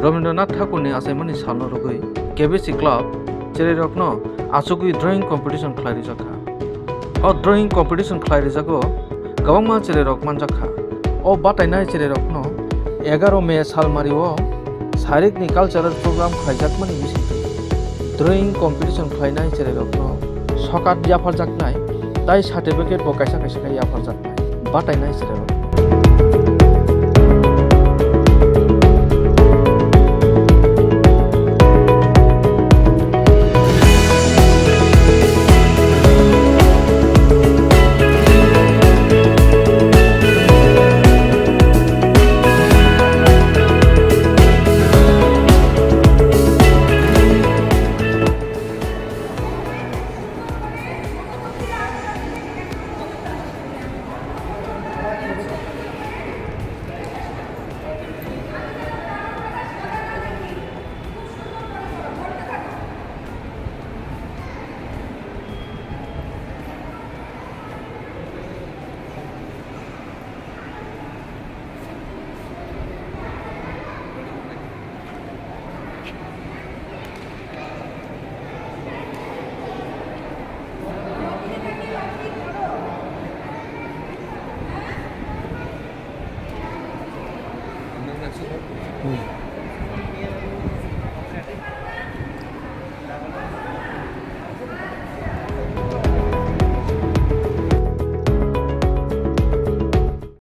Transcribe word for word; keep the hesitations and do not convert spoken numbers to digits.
Rabindranath Thakurni achaimani salno rwgwi K B C Club cherairokno achugwi drawing competition khlai rijak kha. O drawing competition khlai rijago kwbangma cherairok manjak kha. O batainai cherairokno egaroh May salmario sarikni cultural program khlaijakmani bisingtwi drawing competition khlainai cherairokno sokat yapharjaknai tai certificate bo kaisa kaisa khe yapharjaknai batainai cherairok.